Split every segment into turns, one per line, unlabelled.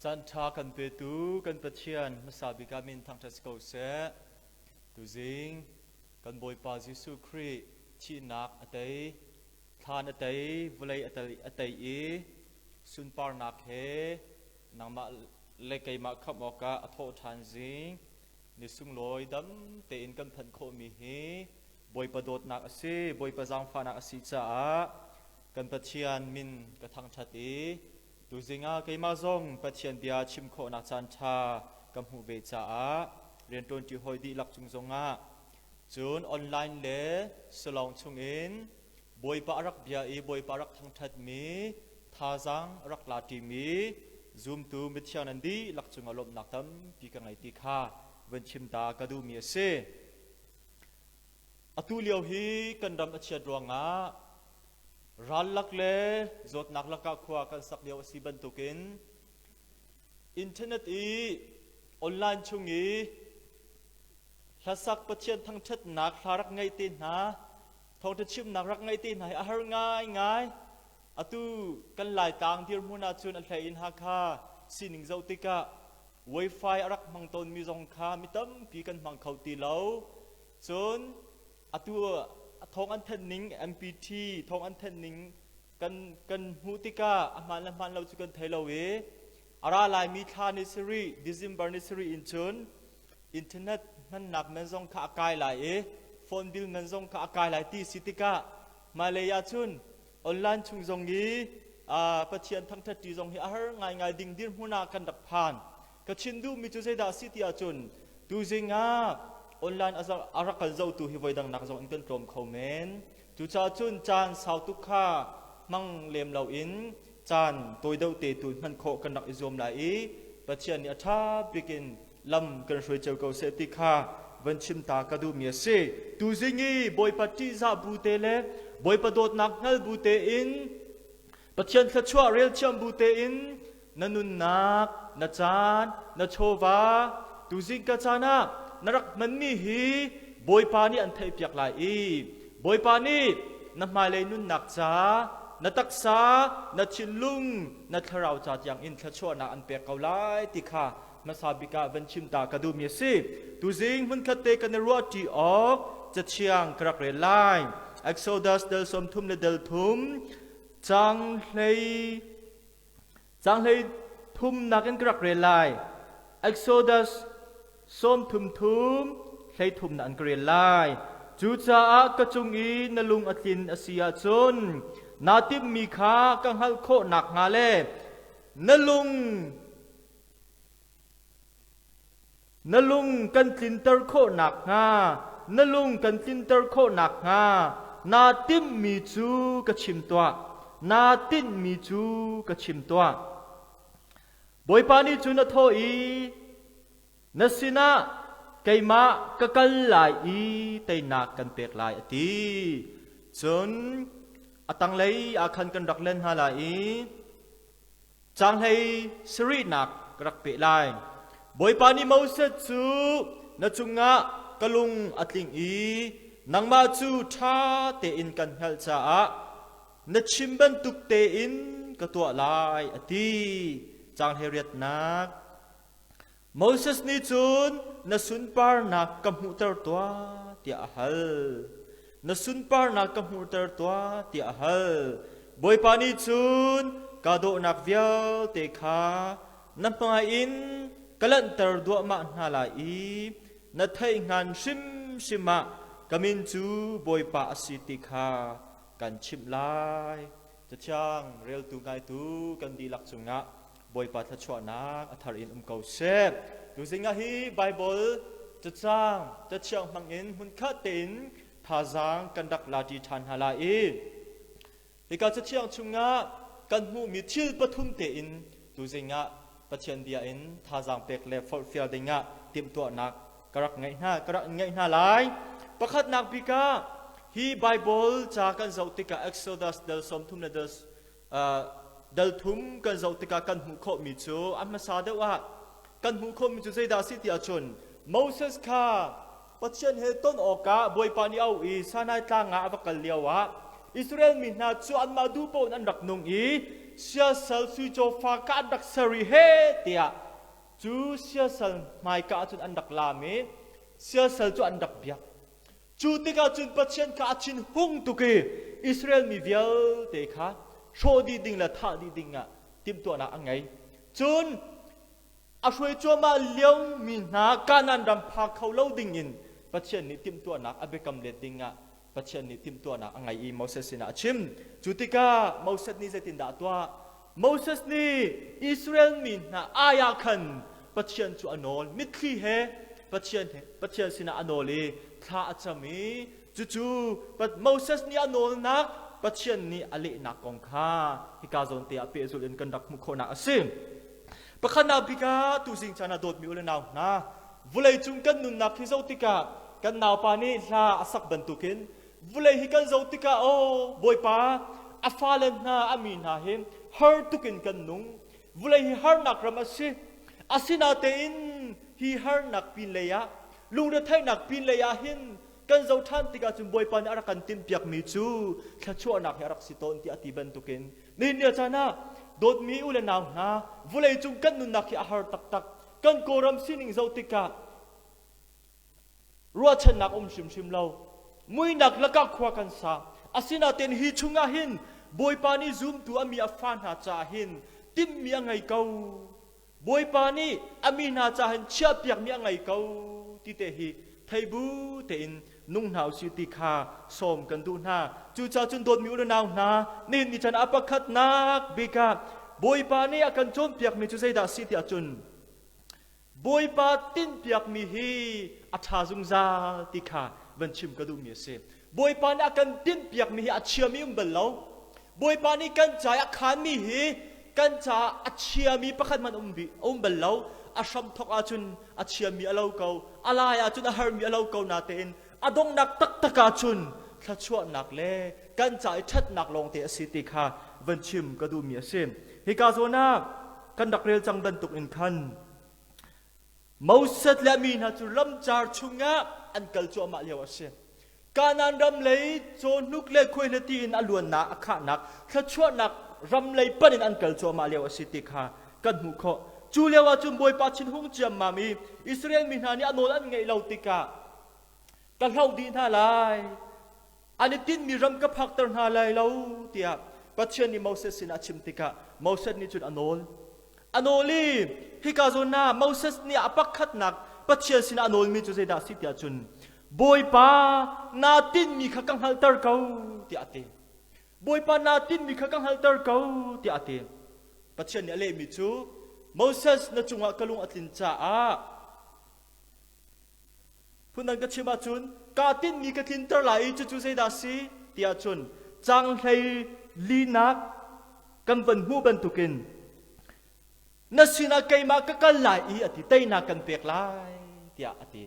Caan ṭha kan petu kan Pathian hmasa bik ah min thangṭhat si ko seh. Tuzing kan Bawipa Jesuh Khrih thihnak a tei, thlan a tei, vawlei a tei i sunparnak he nangmah le keimah khamh awkah a thawh ṭhan zing ni sunglawi dam tein kan phanh khawhmi hi Bawipa dawtnak a si, Bawipa zaangfahnak a si caah kan Pathian min ka thangṭhat i tuzing ah keimah zong Pathian bia chim khawhnak caanṭha ka hmuh ve caah rianṭuanṭi hawi dihlak cung zongah cun online le salawng chungin Bawipa a rak bia i Bawipa a rak thangṭhatmi thazaang a rak la ṭimi zumtu mithiang nan dihlak cungah lawmhnak tampi ka ngei ti kha vun chim ta ka duhmi a si. Atu lio hi kan ram a chiat ruangah ral lak le zawtnak lakah khua kan sak lio a si bantukin internet i online chung i hlasak Pathian thangṭhatnak hla rak ngaih te hna thawngṭha chimnak rak ngaih te hna hi a har ngaingai. Atu kan Laitlang dirhmun ahcun a hlei in Hakha sining zoh tikah Wi-Fi a rak hmang tawnmi zong kha mi tampi kan hmang kho ti lo. Cun atu thawng an thanh ning MPT thawng an thanh ning kan kan hmuh tikah a hmaan le hmaan lo cu kan thei lo i a ra laimi thla ni sarih December ni sarih in cun internet hmannak man zong kha a kai lai i phone bill man zong kha a kai lai ti si tikah hmailei ahcun online chung zong i Pathian thangṭhat ṭi zong hi a har ngaingai ding dirhmun ah kan rak phan. Ka chim duhmi cu zeidah a si ti ahcun tuzing ah online a rak kan zohtu hi voidang nak zong in kan tlawm kho men. Cucaah cun caan sau tuk kha hmang lem loin caan tawi deuh te tu hman khawh kan rak i zuam lai i Pathian nih a ṭha bik in lam kan hruai cio ko seh ti kha van chim ta ka duhmi a si. Tuzing i Bawipa ṭihzah bu te le Bawipa dawtnak hngal bu tein Pathian thluachuah rel thiam bu tein na nunnak, na caan, na chawva tuzing ka caan ah na rak hmanmi hi Bawipa nih an theihpiak lai i Bawipa nih na hmailei nunnak ca, na taksa, na thinlung, na thlarau ca tiang in thluachuahnak an pek ko lai ti kha hmasa bik ah van chim ta ka duhmi a si. Tuzing hmunkhat te kan i ruahṭi awk cathiang ka rak rel lai. Exodus del 30 le del thum cang hlei cang hlei thum nakin ka rak rel lai. Exodus 30 thum hlei thum na an ka rel lai. Cucaah ka cung i na lung a tlin a si ahcun naa timhmi kha ka hngalh khawh nakhnga le na lung Na lung kan tlinter khawh nakhnga, na lung kan tlinter khawh nakhnga, naa timhmi cu ka chim tuah, naa tinhmi cu ka chim tuah. Bawipa nih cun a thawh i, Na sinah keimah ka kal lai i teinak kan pek lai, a ti. Cun a tanglei ah khan kan rak len hna lai i Caanghlei sarihnak ka rak peh lai. Bawipa nih Moses cu na cungah ka lung a tling i nangmah cu ṭha tein kan hngalh caah na chim bantuk tein ka tuah lai a ti. Caanghlei riatnak Moses nih cun na sunparnak ka hmuhter tuah tiah a hal. Na sunparnak ka hmuhter tuah tiah a hal. Bawipa nih cun ka dawhnak vialte kha na hmai in ka lanhter duahmah hna lai i na theihhngan hrimhrim ah ka min cu Bawipa a si ti kha kan chimh lai. Cathiang reltu ngaitu kan dihlak cungah Bawipa thluachuahnak a thar in um ko seh. Tuzing ah hi Bible cacang cathiang hmangin hmunkhat tein thazaang kan rak la ṭi ṭhan hna lai i hika cathiang chungah kan hmuhmi thil pathum tein tuzing ah Pathian bia in thazaang pek le forhfial dingah timhtuahnak ka rak ngeih hna ka rak ngeih hna lai. Pakhatnak bik ah hi Bible ca kan zoh tikah Exodus dal 30 le dal dal thum kan zoh tikah kan hmuh khawhmi cu a hmasa deuh ah kan hmuh khawhmi cu zeidah a si ti ahcun Moses kha Pathian he ton awkah Bawipa nih a auh i Sinai tlang ah a va kal lioah Israel mi hna cu anmah duh paoh in an rak nung i siasal sui cawfa kha an rak ser i he tiah cu siasal hmaika ah cun an rak laam i siasal cu an rak biak. Cu tikah cun Pathian kha a thin hung tuk i Israel mi vialte kha hrawh dih ding le thah dih ding ah timhtuahnak a ngei. Cun a hruai cuahmah liomi hna Kanaan ram phak kho lo dingin Pathian nih timhtuahnak a biakam let dingah Pathian nih timhtuahnak a ngei i Moses sinah a chim. Cu tikah Moses nih zeitindah a tuah? Moses nih Israel mi hna ai ah khan Pathian cu a nawl. Mitthli he Pathian he Pathian sinah a nawl i thla a cam i cucu Moses nih a nawlnak Pathian nih a lehnak kong kha hika zawn te ah pehzulh in kan rak hmuh khawhnak a si. Pakhatnak bik ah tuzing caan ah dawtmi u le nau hna, vulei cung kan nunnak hi zoh tikah kan naupa nih hla a sak bantukin vulei hi kan zoh tikah aw Bawipa a fale hna a mi hna hi har tukin kan nung. Vulei hi harnak ram a si. Asinatein hi harnak pinlei ah lungretheihnak pinlei ah hin kan zoh ṭhan tikah cun Bawipa nih a rak kan timhpiakmi cu thluachuahnak hi a rak si tawn tiah a ti bantukin Nihin ni caan ah dawtmi u le nau hna, vawleicung kan nunnak hi a har taktak. Kan Kawlram sining zoh tikah ruahchannak um hrimhrim lo. Muinak lakah khua kan sa. Asinain hi chungah hin Bawipa nih zumtu a mi a fa hna caah hin timhmi a ngei ko. Bawipa nih a mi hna caah hin chiahpiakmi a ngei ko ti te hi thei bu tein nung hna usih ti kha sawm kan duh hna. Cucaah cun dawtmi u le nau hna, nihin ni chan ah pakhatnak bik ah Bawipa nih a kan cawnpiakmi cu zeidah a si tiah cun Bawipa tinhpiakmi hi a ṭha zungzal ti kha van chim ka duhmi a si. Bawipa nih a kan tinhpiakmi hi a chiami um bal lo. Bawipa nih kan ca i a khaanmi hi kan caah a chiami pakhat hmanh um bal lo. A hramthawk ahcun a chiami a lo ko, a lai ahcun a harmi a lo ko natein a donghnak taktak ahcun thluachuahnak le kan ca i ṭhatnak lawngte a si ti kha van chim ka duhmi a si. Hika zawn ah kan rak rel cang bantuk in khan Moses le a mi hna cu ramcar chungah an kal cuahmah lio a si. Kanaan ram lei cawhnuk le khuaihliti in a luannak a khahnak thluachuahnak ram lei pan in an kal cuahmah lio a si ti kha kan hmuh khawh. Cu lio ah cun Bawipa thinhung ciammam i Israel mi hna nih a nawl an ngaih lo tikah ka hloh dih hna lai, an i tinhmi ram ka phakter hna lai lo tiah Pathian nih Moses sinah a chim tikah Moses nih cun a nawl. A nawl i hika zawn ah Moses nih a pakhatnak Pathian sinah a nawlmi cu zeidah a si tiah cun Bawipa naa tinhmi kha ka hngalhter ko tiah a ti. Bawipa naa tinhmi kha ka hngalhter ko tiah a ti. Pathian nih a lehmi cu Moses na cungah ka lung a tlin caah Phundang ka chim ahcun kaa tinhmi ka tlinter lai i cucu zeidah a si tiah cun canghlei linak kan van hmuh bantukin na sinah keimah ka kal lai i a ti teinak kan pek lai tiah a ti.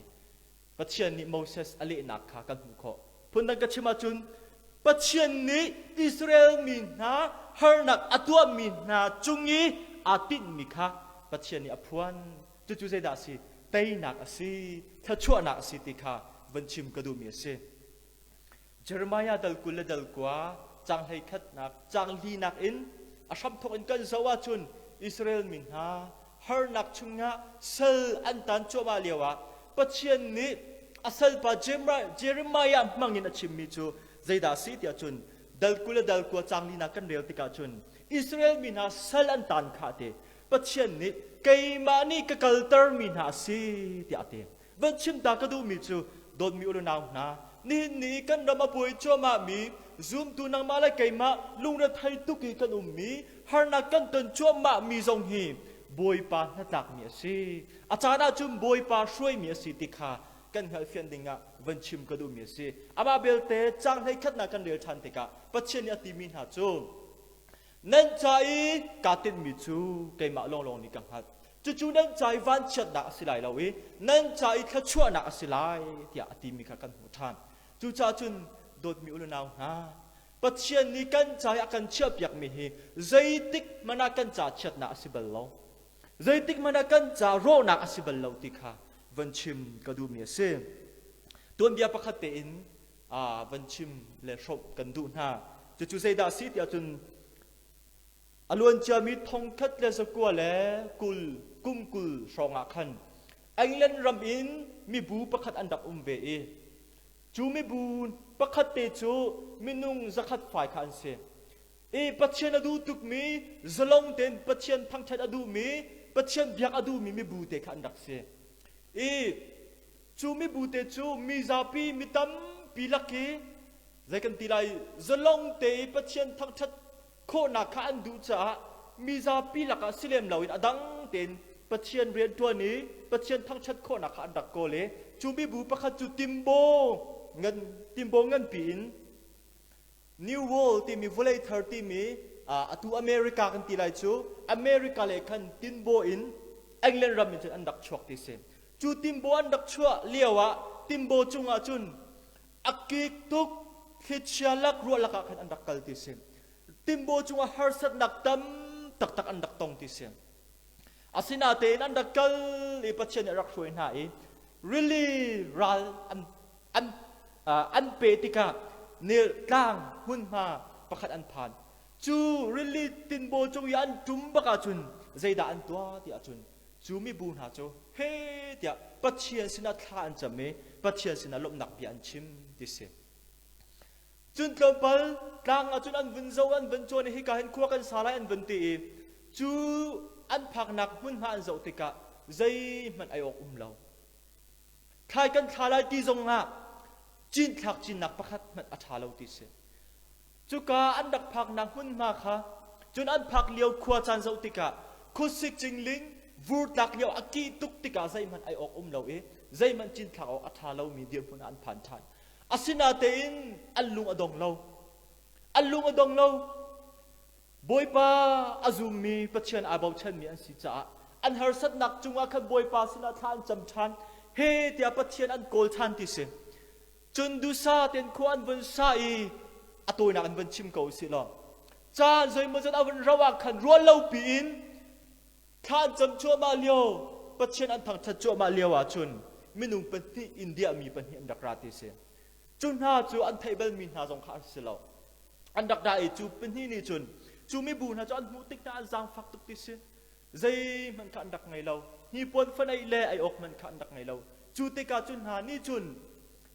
Pathian nih Moses a lehnak kha kan hmuh khawh. Phundang ka chim ahcun Pathian nih Israel mi hna harnak a tuahmi hna cung i aa tinhmi kha Pathian nih a phuan. Cucu zeidah a si? Teinak a si, thluachuahnak a si ti kha van chim ka duhmi a si. Jeremiah dal 20 le dal 9 caang hleikhatnak caang linak in a hramthawk in kan zoh ahcun Israel mi hna harnak chungah sal an tan cuahmah lioah Pathian nih a salpa Jeremiah hmangin a chimmi cu zeidah a si tiah cun dal 20 le dal 9 caang linak kan rel tikah cun Israel mi hna sal an tan kha te Pathian nih keimah nih ka kaltermi hna a si tiah a ti. Van chim ta ka duhmi cu dawtmi u le nau hna, nihin ni i kan ram a buai cuahmahmi zumtu nangmah le keimah lungrethei tuk i kan ummi harnak kan ton cuahmahmi zong hi Bawipa hnatlakmi a si. A caan ahcun Bawipa hruaimi a si ti kha kan hngalhfian dingah van chim ka duhmi a si. Amah belte caang hleikhatnak kan rel ṭhan tikah Pathian nih a timi hna cu Nan ca i kaa tinhmi cu keimah lawnglawng nih ka hngalh. Cucu nan ca i vanchiatnak a si lai lo i nan ca i thluachuahnak a si lai tiah a timi kha kan hmuh ṭhan. Cucaah cun dawtmi u le nau hna, Pathian nih kan ca i a kan chiahpiakmi hi zeitik hmanh ah kan ca chiatnak a si bal lo. Zeitik hmanh ah kan ca rawhnak a si bal lo ti kha van chim ka duhmi a si. Tuanbia pakhat tein van chim le hrawmh kan duh hna. Cucu zeidah a si tiah cun a luanciami 1920 kum 20 hrawng ah khan England ram in mibu pakhat an rak um ve i cu mibu pakhat te cu minung zakhat fai kha an si. I Pathian a duh tukmi, zalong tein Pathian thangṭhat a duhmi, Pathian biak a duhmi mibu te kha an rak si. I cu mibu te cu mi zapi mi tampi lak i zei kan ti lai zalong te i Pathian thangṭhat khawhnak kha an duh caah mi zapi lakah si lem loin a dang tein Pathian rianṭuan i Pathian thangṭhat khawhnak kha an rak kawl i cu mibu pakhat cu timbo ngan timbo nganpi in New World timi vawlei thar timi atu America kan ti lai cu America le khan tinbaw in England ram in cun an rak chuak ti si. Cu tinbaw an rak chuah lio ah tinbaw cungah cun a kik tuk thlichia lak ruah lakah khan an rak kal ti si. Tinbaw cungah harsatnak tam taktak an rak tong ti si. Asinatein an rak kal i Pathian nih a rak hruai hna i rili ral an an an pe tikah nil tlang hmunhma pakhat an phan. Cu rili tinbaw cung i an ṭum bak ahcun zeidah an tuah ti ahcun cu mibu hna cu he tiah Pathian sinah thla an cam i Pathian sinah lawmhnak bia an chim ti si. Cun tlawmpal tlang ah cun an vun zoh an vun cawn i hika hin khua kan sa lai an vun ti i cu an phaknak hmunhma an zoh tikah zeihmanh ai awk um lo. Thlai kan thla lai ti zongah cinthlak cinnak pakhat hmanh a ṭha lo ti si. Cuka an rak phaknak hmunhma kha cun an phak lio khua caan zoh tikah khuasik cingling vur tlak lio a kih tuk tikah zeihmanh ai awk um lo i zeihmanh cinthlak awk a ṭha lomi dirhmun ah an phan ṭhan. Asinatein an lung a dong lo. An lung a dong lo. Bawipa a zummi Pathian aa bochanmi an si caah an harsatnak cungah khan Bawipa sinah thla an cam ṭhan. He tiah Pathian an kawl ṭhan ti si. Cun dusa tein khua an vun sa i a tawinak an vun chim ko si law caan zeimawzat a vun rauh ah khan rual lo piin Thla an cam cuahmah lio, Pathian an thangṭhat cuahmah lio ahcun minung pahnih India mi pahnih an rak ra ti si. Cu hna cu an theih balmi hna zong kha an si lo. An rak ra i cu pahnih nih cun cu mibu hna cu an hmuh tik hna an zaangfak tuk ti si. Zeihmanh kha an rak ngei lo. Hnipuan fanaih le ei awk hmanh kha an rak ngei lo. Cu tikah cu hna nih cun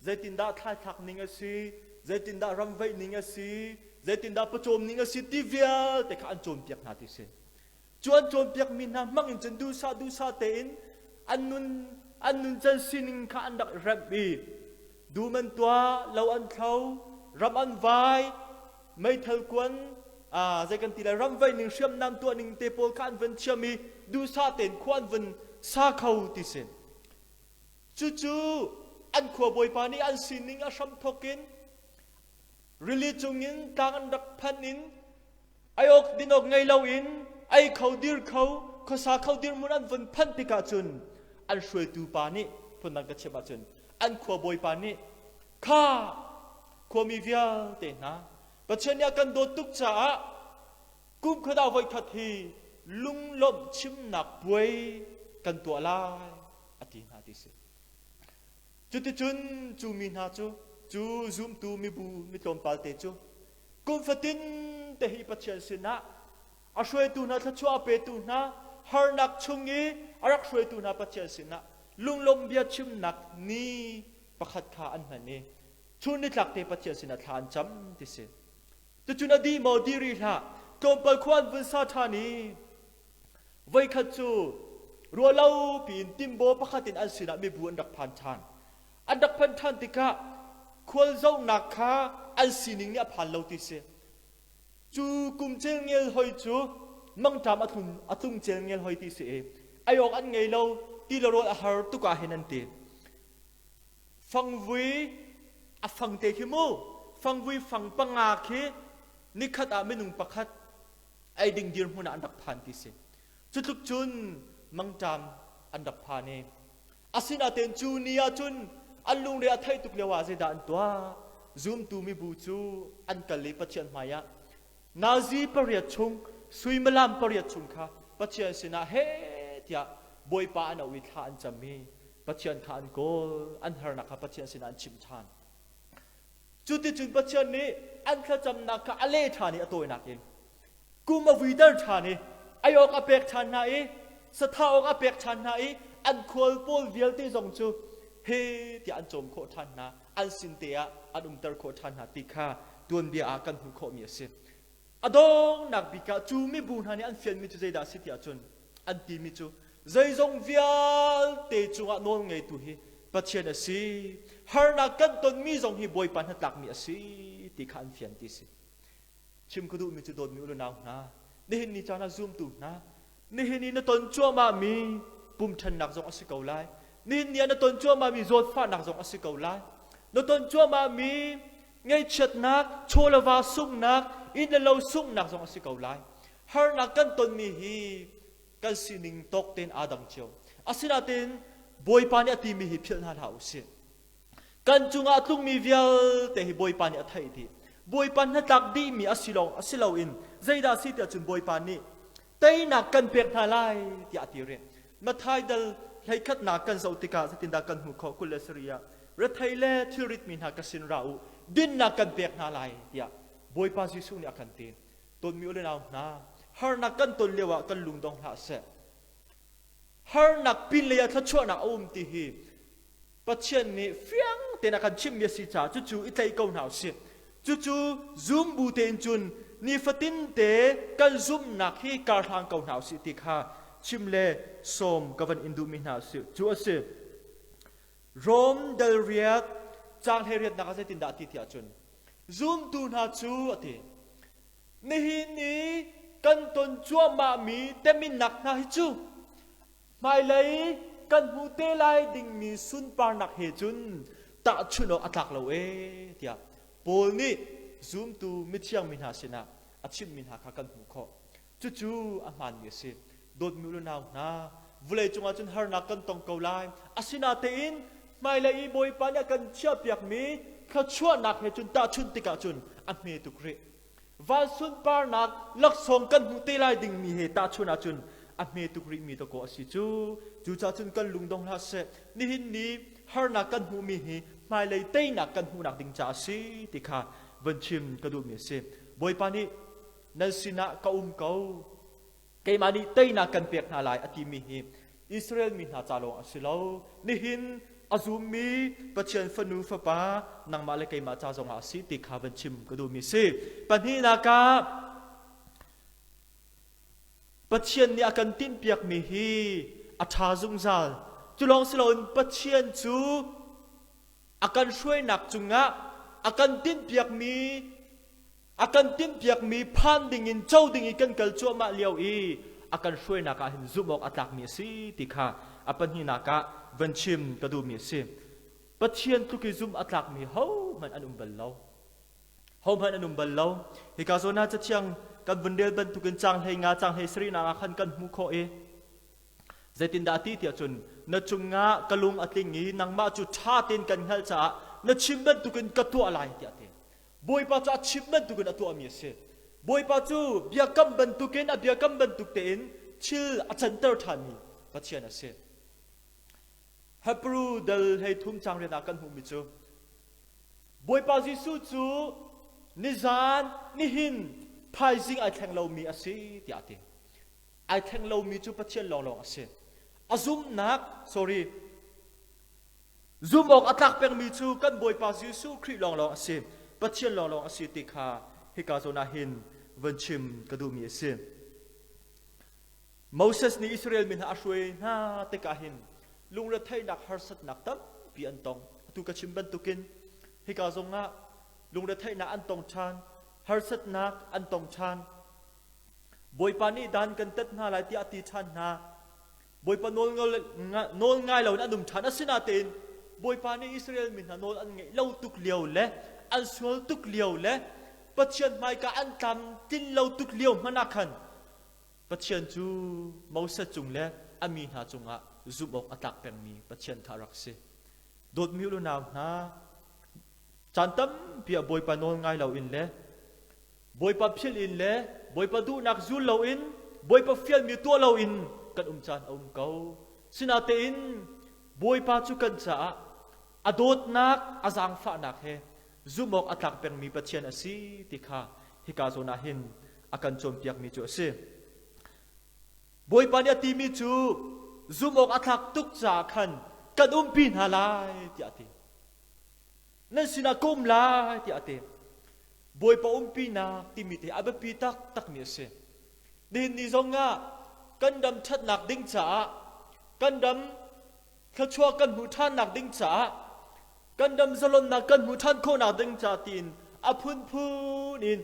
zeitindah thlaithlak ning a si, zeitindah ramvaih ning a si, zeitindah pawcawm ning a si ti vialte kha an cawnpiak hna ti si. Cu an cawnpiakmi hna hmang in cun duhsah duhsah tein an nun an nuncan sining kha an rak i remh i dum an tuah, lo an thlo, ram an vai, meithal kuan zei kan ti lai ramvaih ning hriamnam tuah ning te pawl kha an vun thiam i duhsah tein khua an vun sa kho ti si. Cucu an khua bawipa nih an sining a hramthawk in rili cungin tlang an rak phanh in Ei awk din awk ngei loin ei kho dir kho khuasa kho dirhmun an vun phanh tikah cun an hruaitu pa nih phundang ka chim ahcun an khua bawipa nih kha khuami vialte hna Pathian nih a kan dawt tuk caah kum khuada voikhat hi lunglawmh chimnak puai kan tuah lai a ti hna ti si. Cuticun cu mi hna cu cu zumtu mibu mi tlawmpal te cu Kum fatin te hi Pathian sinah a hruaitu hna thluachuah a petu hna harnak chung i a rak hruaitu hna Pathian sinah lunglawm bia chimnak ni pakhat kha an hman i chun nitlak te Pathian sinah thla an cam ti si. Tucun a dih maw dih rih hlah tlawmpal khua an vun sa ṭhan i voikhat cu ruahlo piin timbaw pakhat in an sinah mibu an rak phan ṭhan. An rak phanh ṭhan tikah khual zohnak kha an sining nih a phan lo ti si. Cu kum celngel hoi cu mangṭam a tlun a tlung celngel hoi ti si i ei awk an ngei lo ti le rawl a har tuk ah hin an ti. Fangvui a fang te khi mu fangvui fang panga khi nikhat ah minung pakhat ei ding dirhmun ah an rak phan ti si. Cutluk cun mangṭam an rak phan i Asinain cu ni ah cun an lungre a theih tuk lioah zeidah an tuah? Zumtu mibu cu an kal i Pathian hmaiah nazi pariat chung suimilam pariat chung kha Pathian sinah heh tiah Bawipa an auh i thla an cam i Pathian kha an kawl, an harnak kha Pathian sinah an chimh ṭhan. Cuticun Pathian nih an thlacamnak kha a leh ṭhan i a tawinak in kum a vuiter ṭhan i ei awk a pek ṭhan hna i sathah awk a pek ṭhan hna i an khual pawl vialte zong cu he tiah an cawm khawh ṭhan hna, an sin te ah an umter khawh ṭhan hna ti kha tuanbia ah kan hmuh khawhmi a si. A donghnak bik ah cu mibu hna nih an fianmi cu zeidah a si tiah cun an timi cu zeizong vialte cungah nawl ngeitu hi Pathian a si, harnak kan tonmi zong hi Bawipa hnatlakmi a si ti kha an fian ti si. Chim ka duhmi cu dawtmi u le nau hna, nihin ni caan ah zumtu hna, nihin i na ton cuahmahmi pumṭhennak zong a si ko lai. Nihin ni ah na ton cuahmahmi zawtfahnak zong a si ko lai. Na ton cuahmahmi ngaihchiatnak, chaw le va sunghnak, inn le lo sunghnak zong a si ko lai. Harnak kan tonmi hi kan sining tawk tein aa dang cio. Asinain Bawipa nih a timi hi philh hna hlah u sih. Kan cungah a tlungmi vialte hi Bawipa nih a theih dih. Bawipa hnatlak dihmi a si lawng a si loin zeidah a si tiah cun Bawipa nih teinak kan pek hna lai tiah a ti rih. Matthai dal hleikhatnak kan zoh tikah zeitindah kan hmuh khawh 27 ah rethei le thilritmi hna ka sin ra u dinnak kan pek hna lai tiah Bawipa Jesuh nih a kan ti. Tonmi u le nau hna, harnak kan ton lio ah kan lung dong hlah seh. Harnak pinlei ah thluachuahnak a um ti hi Pathian nih fiang tein a kan chimhmi a si caah cucu i tlaih ko hna usih. Cucu zum bu tein cun nifatin te kan zumhnak hi karhlang ko hna usih ti kha chim le sawm ka van in duhmi hna si. Cu a si. Rom dal riat caang hlei riatnak ah zeitindah a ti tiah cun zumtu hna cu a ti nihin i kan ton cuahmahmi teminnak hna hi cu Hmailei kan hmuh te lai dingmi sunparnak he cun tahchunh awk a tlak lo ee tiah Paul nih zumtu mithiang mi hna sinah a chimhmi hna kha kan hmuh khawh. Cucu a hmaanmi a si. Dawtmi u le nau hna, vawlei cungah cun harnak kan tong ko lai. Asinatein hmailei i Bawipa nih a kan chiahpiakmi thluachuahnak he cun tahchunh tikah cun a hme tuk rih. Van sunparnak laksawng kan hmuh te lai dingmi he tahchun ahcun a hme tuk rihmi dawkaw a si cu. Cucaah cun kan lungdong hlah seh. Nihin ni harnak kan hmuhmi hi hmailei teinak kan hmuhnak ding caah a si ti kha van chim ka duhmi a si. Bawipa nih nan sinah ka um ko. Keimah nih teinak kan pek hna lai a timi hi Israel mi hna ca lawng a si lo. Nihin a zummi Pathian fanu fapa nangmah le keimah ca zongah a si ti kha van chim ka duhmi si. Pahnihnak ah Pathian nih a kan tinhpiakmi hi a ṭha zungzal. Cu lawng si loin Pathian cu a kan hruainak cungah a kan tinhpiakmi A kan tinhpiakmi phan dingin co ding i kan kal cuahmah lio i a kan hruainak ah hin zumh awk a tlakmi a si ti kha a pahnihnak ah van chim ka duhmi a si. Pathian tluk i zumh a tlakmi hohmanh an um bal lo. Hohmanh an um bal lo. Hika zawn ah Cathiang kan vun rel bantukin caang 15 caang 17 nak ah khan kan hmuh khawh i Zeitindah a ti tiah cun na cungah ka lung a tling i nangmah cu ṭha tein kan hngalh caah na chim bantukin ka tuah lai tiah a ti. Bawipa cu a chim bantukin a tuahmi a si. Bawipa cu biakam bantukin a biakam bantuk tein thil a canter ṭhanmi Pathian a si. Hebrew dal 13 caang rian ah kan hmuhmi cu Bawipa Jesuh cu nizan nihin thaizing ai thleng lomi a si tiah a ti. Ai thleng lomi cu Pathian lawnglawng a si. A zumhnak, sorry, Zumh awk a tlak pengmi cu kan Bawipa Jesuh Khrih lawnglawng a si, Pathian lawnglawng a si ti kha hika zawn ah hin van chim ka duhmi a si. Moses nih Israel mi hna a hruai hna tikah hin lungretheihnak harsatnak tampi an tong. Atu ka chim bantukin hika zongah lungretheihnak an tong ṭhan, harsatnak an tong ṭhan. Bawipa nih dan kan tat hna lai tiah a ti ṭhan hna. Bawipa nawl ngai loin an um ṭhan. Asinain Bawipa nih Israel mi hna nawl an ngaih lo tuk lio le an sual tuk lio le Pathian hmaika an tlamtlin lo tuk lio hmanh ah khan Pathian cu Moses cung le a mi hna cungah zumh awk a tlak pengmi Pathian kha a rak si. Dawtmi u nau hna, caan tampi ah Bawipa nawl ngai loin le Bawipa philh in le Bawipa duhnak zul loin Bawipa fialmi tuah loin kan um caan a um ko. Sinatein Bawipa cu kan caah a dawtnak, a zaangfahnak he Zumh awk a tlak pengmi Pathian a si ti kha hika zawn ah hin a kan cawnpiakmi cu a si. Bawipa nih a timi cu zumh awk a tlak tuk caah khan kan umpi hna lai tiah a ti. Nan sinah ka um lai tiah a ti. Bawipa umpinak timi te a biapi taktakmi a si. Nihin ni zongah kan ram ṭhatnak ding caah kan ram thluachuah kan hmuh ṭhannak ding caah kan ram zalonnak kan hmuh ṭhan khawhnak ding caah tiin a phunphun in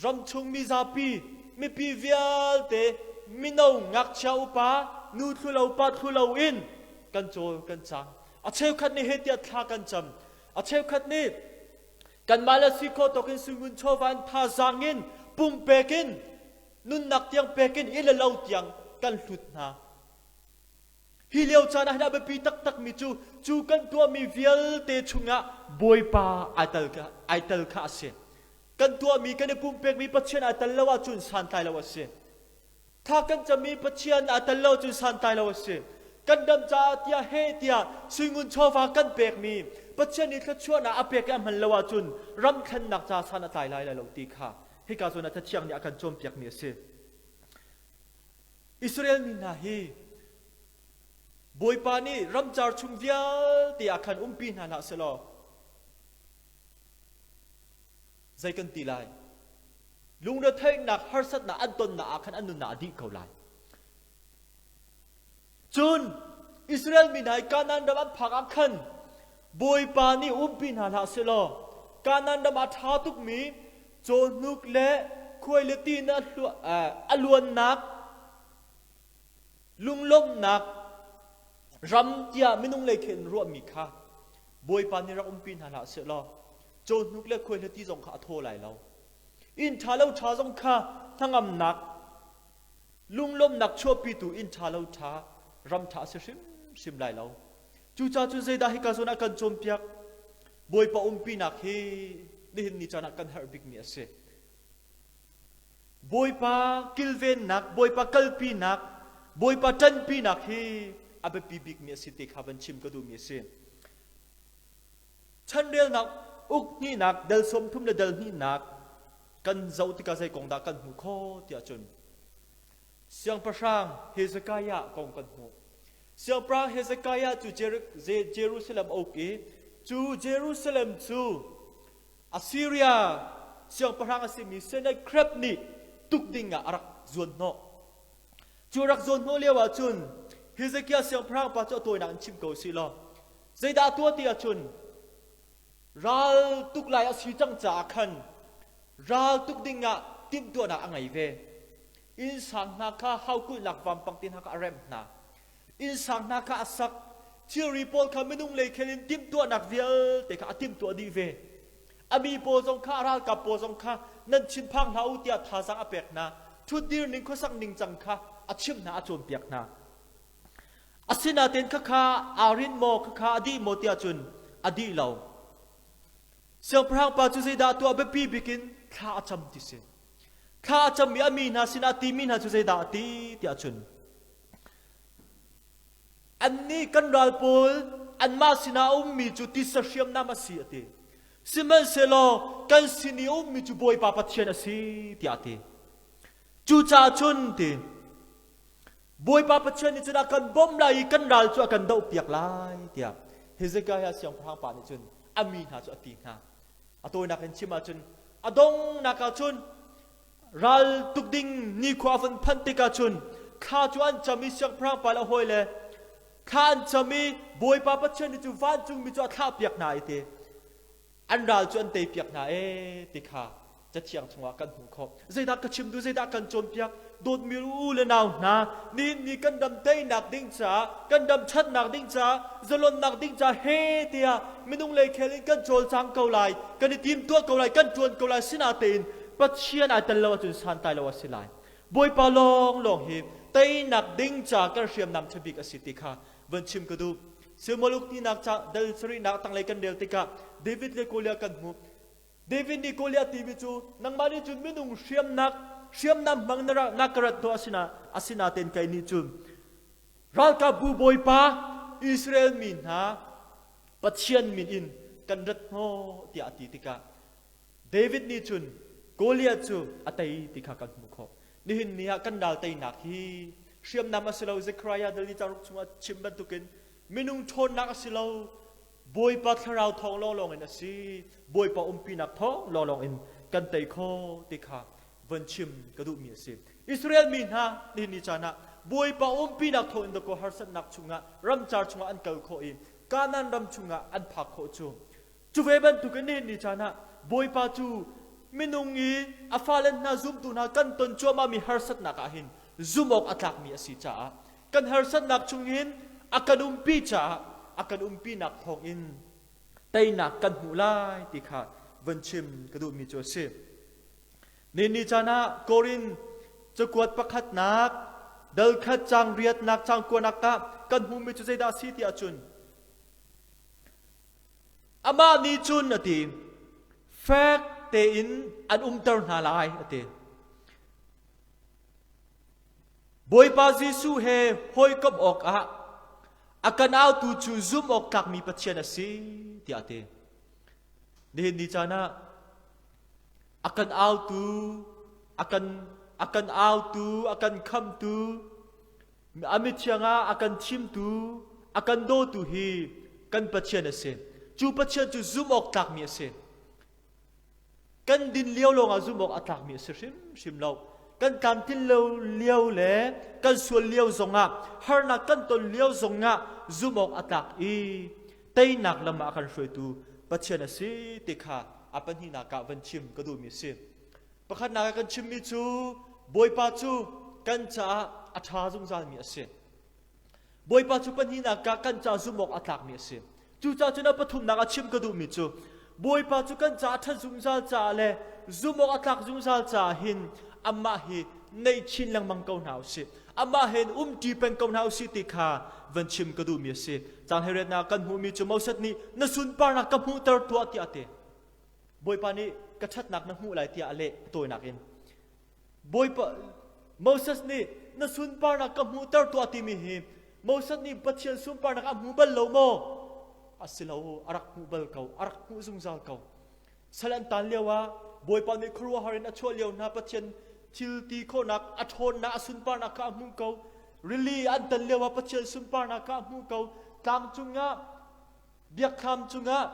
ramchung mizapi mipi vialte mino ngakchia upa nu thlulo pa thlulo in kan cawl kan cang. A cheukhat nih he tiah thla kan cam, a cheukhat nih kanmah le si khawh tawk in suingun chawva in thazaang in pumpek in nunnak tiang pek in i le lo tiang kan hlut hna. Hi lio caan ah hin a biapi taktakmi cu cu kan tuahmi vialte chungah Bawipa ai tel kha a si. Kan tuahmi kan i pumpekmi Pathian ai tel lo ahcun santlai lo a si. Thla kan cammi Pathian aa tel lo cun santlai lo a si. Kan dam caah tiah heh tiah suingun chawva kan pekmi Pathian nih thluachuahnak a pek i a hman lo ahcun ram thlennak ca san a tlai lai lo ti kha hika zawn ah Cathiang nih a kan cawnpiakmi a si. Israel mi hna hi Bawipa nih ramcar chung vialte ah khan umpi hna hlah selaw zei kan ti lai? Lungretheihnak harsatnak an tonnak ah khan an nunnak a dih ko lai. Cun Israel mi hna i Kanaan ram an phak ah khan Bawipa nih umpi hna hlah selaw Kanaan ram ah ṭha tukmi cawhnuk le khuai le ti in a luannak lunglawmhnak ram tiah minung lei khin ruahmi kha Bawipa nih rak umpi hna hlah sehlaw cawhnuk le khuai le ti zong kha a thaw lai lo. Inn ṭha lo ṭha zong kha hnangamnak lunglawmhnak chuahpitu inn ṭha lo ṭha ram ṭha a si hrimhrim lai lo. Cucaah cun zeidah hika zawn ah kan cawnpiak? Bawipa umpinak hi nihin ni caan ah kan herh bikmi a si. Bawipa kilvennak, Bawipa kalpinak, Bawipa ṭanpinak hi a biapi bikmi a si ti kha van chim ka duhmi a si. Chanrelnak uk hnihnak del 30 le del hnihnak kan zoh tikah zei kong dah kan hmuh khawh tiah cun Siangpahrang Hezekiah kong kan hmuh. Siangpahrang Hezekiah cu Jerusalem a uk i cu Jerusalem cu Assyria siangpahrang a simi Sennacherib nih tuk ding ah a rak zuanhnawh. Cu rak zuanhnawh lio ah cun Hezekiah siangpahrang pa cu a tawinak in chim ko sih law zeidah a tuah ti ahcun ral tuk lai a si cang caah khan ral tuk ding ah timhtuahnak a ngei ve. Innsang hna kha haukulhnak vampang te hna kha a remh hna. Innsang hna kha a sak. Thilri pawl kha minung lei khel in timhtuahnak vialte kha a timhtuah dih ve. A mi pawl zong kha a ralkap pawl zong kha nan thinphang hlah u tiah thazaang a pek hna. Ṭhutdir ning khuasak ningcang kha a chimh hna a cawnpiak hna. Asinain khakha aa rinh maw khakha a dih maw tiah cun a dih lo. Siangpahrang pa cu zeidah a tuah biapi bik in thla a cam ti si. Thla a cammi a mi hna sinah a timi hna cu zeidah a ti tiah cun annih kan ral pawl anmah sinah a ummi cu tisa hriamnam a si a ti. Sihmanhsehlaw kan sin i a ummi cu Bawipa Pathian a si tiah a ti. Cucaah cun ti Bawipa Pathian nih cun a kan bawmh lai i kan ral cu a kan dohpiak lai tiah Hezekiah siangpahrang pa nih cun a mi hna cu a ti hna. A tawinak in chim ahcun a donghnak ahcun ral tuk ding nikhua a vun phanh tikah cun thla cu an cam i siangpahrang pa le a hawile thla an cam i Bawipa Pathian nih cu vancungmi cu a thlahpiak hna i ti an ral cu an teipiak hna ee ti kha Cathiang chungah kan hmuh khawh. Zeidah ka chim duh, zeidah kan cawnpiak? Dawtmi u le nau hna, nihin ni kan ram teinak ding caah, kan ram ṭhatnak ding caah, zalonnak ding caah he tiah minung lei khel in kan cawlcang ko lai, kan i timtuah ko lai, kan ṭuan ko lai sinatein Pathian ai tel lo ahcun santlai lo a si lai. Bawipa lawnglawng hi teinak ding ca kan hriamnam ṭha bik a si ti kha van chim ka duh. Samuel uk ca dal sarihnak tanglei kan rel tikah David le Goliath kan hmuh. David nih Goliath timi cu nangmah nih cun minung hriamnak hriamnam hmang na, na ka rat hnawh asina asinaten kei nih cun ralkapbu bawipa Israel mi hna Pathian min in kan rat hnawh tiah a ti tikah David nih cun Goliath cu a tei ti kha kan hmuh khawh. Nihin ni ah kan ral teinak hi hriamnam a si lo Zechariah dal ni cauk chungah chim bantukin minung ṭhawnnak a si lo Bawipa thlarau thawng lawnglawng in a si Bawipa umpinak thawng lawnglawng in kan tei khawh ti kha von chim ka duhmi a si. Israel mi hna nihin ni caan ah Bawipa umpinak thawng in dakaw harsatnak chungah ramcar chungah an kal khawh i Kanaan ram chungah an phak khawh cu Cu ve bantukin nihin ni caan ah Bawipa cu minung i a fale hna zumtu hna kan ton cuahmahmi harsatnak ah hin zumh awk a tlakmi a si caah kan harsatnak chung hin a kan umpi caah a kan umpinak thawngin teinak kan hmuh lai ti kha von chim ka duhmi cu a si. Nihin ni caan ah Korin cakuat pakhatnak dal khat caang riatnak caang kuanak ah kan hmuhmi cu zeidah a si ti ahcun Amah nih cun a ti, fek tein an umter hna lai a ti. Bawipa Jesuh he hawikomh awkah a kan autu cu zumh awk tlakmi Pathian a si tiah a ti. Nihin ni caan ah a kan autu, a kan a kan autu, a kan khamtu, A mithiang ah a kan thimtu, a kan dawtu hi kan Pathian a si. Cu Pathian cu zumh awk tlakmi a si. Kan din lio lawngah zumh awk a tlakmi a si hrimhrim lo. Kan tlamtlin lo lio le kan sual lio zongah, harnak kan ton lio zongah zumh awk a tlak i teinak lam ah a kan hruaitu Pathian a si ti kha a pahnihnak ah van chim ka duhmi a si. Pakhatnak ah kan chimmi cu Bawipa cu kan caah a ṭha zungzalmi a si. Bawipa cu pahnihnak ah kan caah zumh awk a tlakmi a si. Cucaah cun a pathumnak ah chim ka duhmi cu Bawipa cu kan caah a ṭhat zungzal caah le zumh awk a tlak zungzal caah hin amah hi neih chin lengmang ko hna u sih. Amah he in umṭi peng ko hna u sih ti kha van chim ka duhmi a si. Caang hleiretnak kan hmuhmi cu Moses nih na sunparnak ka hmuhter tuah tiah a ti. Bawipa nih ka ṭhatnak na hmuh lai tiah a leh tawinak in. Bawipa Moses nih na sunparnak ka hmuhter tuah timi hi Moses nih Pathian sunparnak a hmu bal lo maw? A si lo, a rak hmuh bal ko, a rak hmuh zungzal ko. Sal an tan lio ah Bawipa nih khuaruahhar in a chuah lio hna Pathian thil ti khawhnak, a ṭhawnnak, a sunparnak kha a hmuh ko. Rili an tan lio ah Pathian sunparnak kha a hmuh ko. Tlang cungah, biakthlam cungah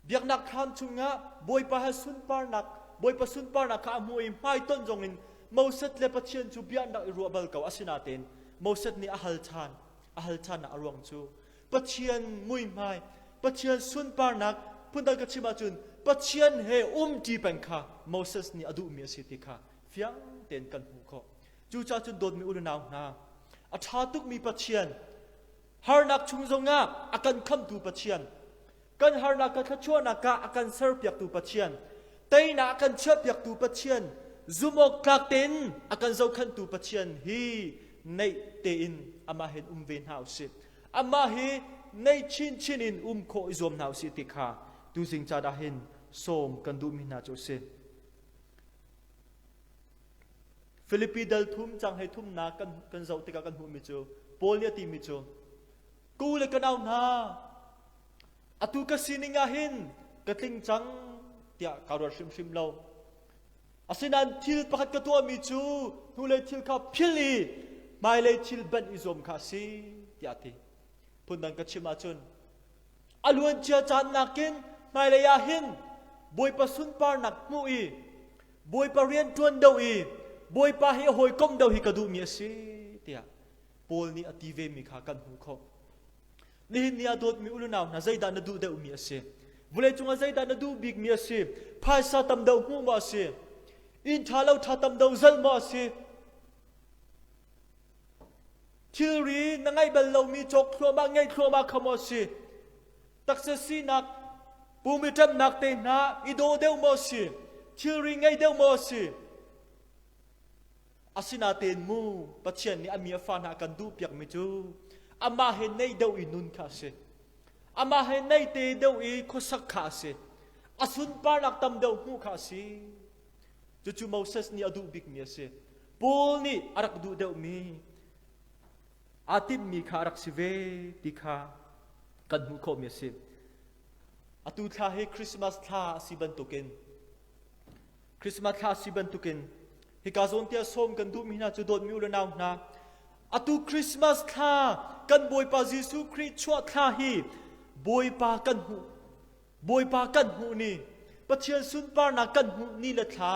Biaknak thlam chungah Bawipa he sunparnak Bawipa sunparnak kha a hmuh i hmaitonh zongin Moses le Pathian cu bia an rak i ruah bal ko. Asinain Moses nih a hal ṭhan. A hal ṭhannak a ruang cu Pathian muihmai, Pathian sunparnak phundang ka chim ahcun Pathian he umṭi peng kha Moses nih a duhmi a si ti kha fiang tein kan hmuh khawh. Cucaah cun dawtmi u le nau hna, a ṭha tukmi Pathian, harnak chung zongah a kan khamtu Pathian, kan harnak ka thluachuahnak ah a kan serpiaktu Pathian, teinak a kan chiahpiaktu Pathian, zumhawk tlak tein a kan zohkhenhtu Pathian hi neih tein amah hin um ve hna usih. Amah hi neih chinchin in um khawh i zuam hna usih ti kha tuzing caan ah hin sawm kan duhmi hna cu a si. Filipi dal thum cang hei thumnak kan, kan zoh tikah kan hmuhmi cu Paul nih a timi cu Ku le ka nau hna, atu ka sining ah hin ka tling cang tiah kaa ruat hrimhrim lo. Asinain thil pakhat ka tuahmi cu hnulei thil kha philh i hmailei thil banh i zuam kha a si tiah a ti. Phundang ka chim ahcun a luancia caan nakin hmailei ah hin Bawipa sunparnak hmuh i Bawipa rian ṭuan deuh i Bawipa hi a hawikom deuh hi ka duhmi a si tiah Paul nih a ti vemi kha kan hmuh khawh. Nihin ni ah dawtmi ulunau hna zeidah na duh deuhmi a si? Vawleicung ah zeidah na duh bikmi a si? Phaisa tam deuh hmuh maw a si? Inn ṭha lo ṭha tam deuh zalh maw a si? Thilri na ngeih bal lomi cawk thluahmah ngeih thluahmah kha maw a si? Taksa sinak pum i ṭemnak te hna i dawh deuh maw a si? Thilri ngei deuh maw a si? Asinain mu Pathian nih a mi a fa hna a kan duhpiakmi cu amah he naih deuh i nun kha a si. Amah he naih te deuh i khuasak kha a si. A sunparnak tam deuh hmuh kha a si. Cucu Moses nih a duh bikmi a si. Paul nih a rak duh deuhmi aa timhmi kha a rak si ve ti kha kan hmuh khawhmi a si. Atu thla hi Christmas thla a si bantukin Christmas thla a si bantukin hika zawn tiah sawm kan duhmi hna cu dawtmi u le nau hna atu Christmas thla kan Bawipa Jesuh Khrih chuah thla hi Bawipa kan hmuh Bawipa kan hmuh ni Pathian sunparnak kan hmuh ni le thla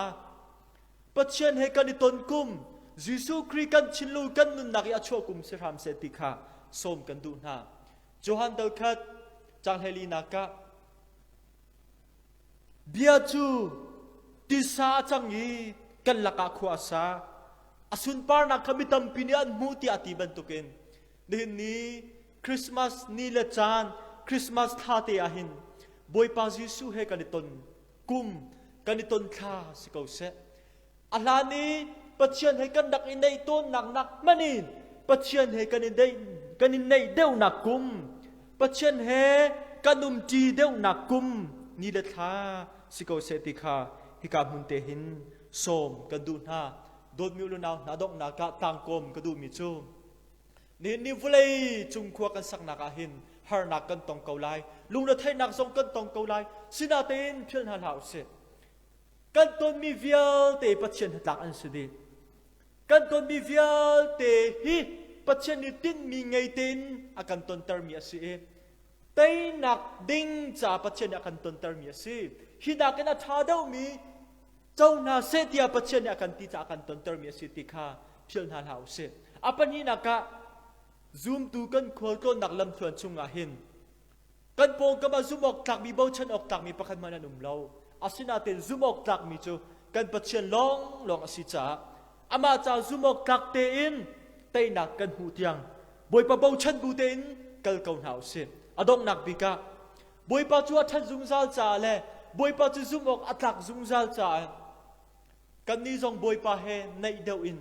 Pathian he kan i ton kum Jesuh Khrih kan thinlung kan nunnak i a chuah kum si hram seh ti kha sawm kan duh hna. Johan dal khat cang hlei nak ah bia cu tisa a cang i kan lakah khua a sa. A sunparnak kha mi tampi nih an hmuh tiah a ti bantukin nihin ni Christmas ni le caan Christmas thla te ah hin Bawipa Jesuh he kan i ton kum kan i ton thla si ko seh. A hlan i Pathian he kan rak i neih tawnnak nak hmanh in Pathian he kan i neih kan i neih deuhnak kum Pathian he kan umṭi deuhnak kum ni le thla si ko seh ti kha hika hmun te hin sawm kan duh hna. Dawtmi u le nau hna donghnak ah tlangkawm ka duhmi cu Nihin ni vawlei cung khua kan saknak ah hin harnak kan tong ko lai, lungretheihnak zong kan tong ko lai. Sinatein philh hna hlah usih. Kan tonmi vialte Pathian hnatlak an si dih. Kan tonmi vialte hi Pathian nih tinhmi ngei tein a kan tontermi a si i teinak ding caah Pathian nih a kan tontermi a si. Hi nakin a ṭha deuhmi co hna seh tiah Pathian nih a kan ti caah a kan tontermi a si ti kha philh hna hlah usih. A pahnihnak ah zumtu kan khualtlawnnak lamthluan chungah hin kan pawngkam ah zumh awk tlakmi bochan awk tlakmi pakhat hmanh an um lo. Asinain zumh awk tlakmi cu kan Pathian lawnglawng a si caah amah ca zumh awk tlak tein teinak kan hmuh tiang Bawipa bochan bu tein kal ko hna usih. A donghnak bik ah Bawipa cu a ṭhat zungzal caah le Bawipa cu zumh awk a tlak zungzal caah kannih zong Bawipa he naih deuh in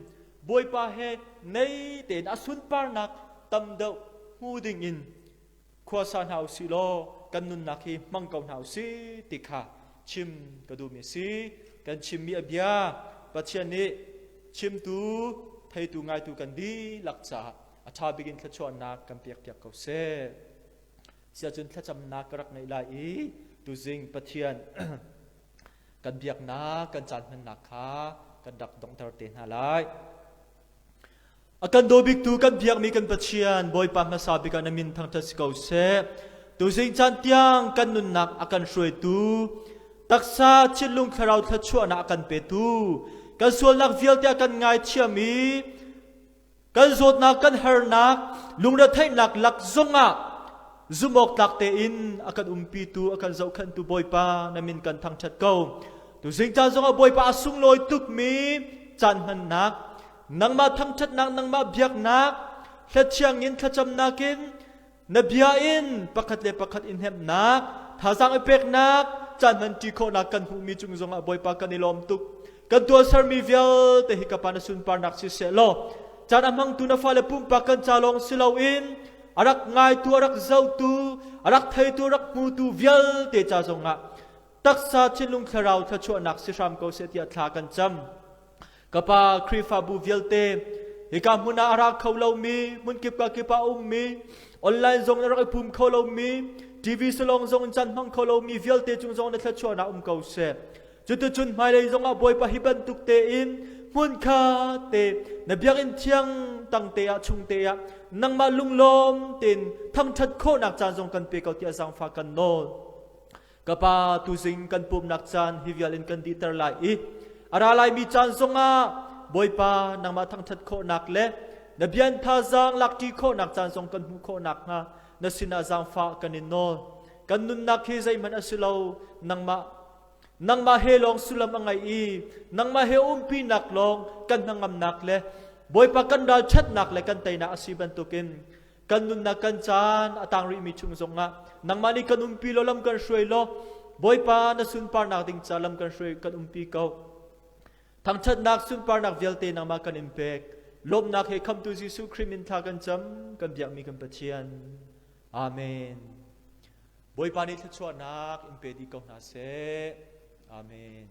Bawipa he nei tein a sunparnak tam deuh hmu ding in khuasa hna usih law kan nunnak hi hmang ko hna usih ti kha chim ka duhmi a si. Kan chimmi a bia Pathian nih chimtu, theitu, ngaitu kan dihlak caah a ṭha bik in thluachuahnak kan pekpiak ko seh. Siahcun thlacamnak ka rak ngeih lai i tuzing Pathian kan biaknak kan caan hmannak kha kan rak donghter te hna lai. A kan daw biktu kan biakmi kan Pathian Bawipa hmasa bik ah na min thangṭhat si ko seh. Tuzing caan tiang kan nunnak a kan hruaitu, taksa thinlung thlarau thluachuahnak a kan petu, kan sualnak vialte a kan ngaithiam i Kan zawtnak, kan harnak, lungretheihnak lak zongah zumhawktlak tein a kan umpitu, a kan zohkhenhtu Bawipa na min kan thangṭhat ko. Tuzing caan zongah Bawipa a sunglawi tukmi caan hmannak, nangmah thangṭhatnak, nangmah biaknak, hlathiang in thlacamnak in Na bia in pakhat le pakhat i hnemhnak, thazaang i peknak, caan hmanṭi khawhnak kan hmuhmi cung zongah Bawipa kan i lawm tuk. Kan tuahsermi vialte hi ka Pa na sunparnak siseh law, caan a hmangtu na fale pumpak kan ca lawng si loin a rak ngaitu, a rak zohtu, a rak theitu, a rak hmutu vialte ca zongah taksa thinlung thlarau thluachuahnak si hram ko seh tiah thla kan cam. Ka Pa Khrihfabu vialte hika hmun ah a ra kho lomi hmunkip ka kip ah a ummi online zong na rak i pum kho lomi TV salong zong in caan hmang kho lomi vialte cung zong na thluachuahnak um ko seh. Cuticun hmailei zong ah Bawipa hi bantuk tein hmunkha te na biakinn thiang tang te ah chung te ah nangmah lunglawm tein thangṭhat khawhnak caan zong kan pe ko tiah zaangfah kan nawl. Ka pa tuzing kan pumnak caan hi vial in kan dihter lai i a ra laimi caan zongah Bawipa nangmah thangṭhat khawhnak le na bian thazaang lakṭi khawhnak caan zong kan hmuh khawh nakhnga na sinah zaangfah kan in nawl. Kan nunnak hi zeihmanh a si lo, nangmah nangmah he lawng sullam a ngei i nangmah he umpinak lawng kan hnangamnak le Bawipa kan ralṭhatnak le kan teinak a si bantukin kan nunnak kan caan a tang rihmi chung zongah nangmah nih kan umpi law lam kan hruai law Bawipa na sunparnak ding ca lam kan hruai kan umpi ko thangṭhatnak sunparnak vialte nangmah kan in pek lawmhnak he khamtu Jesuh Khrih min thla kan cam kan biakmi kan Pathian amen Bawipa nih thluachuahnak in pe dih ko hna seh amen.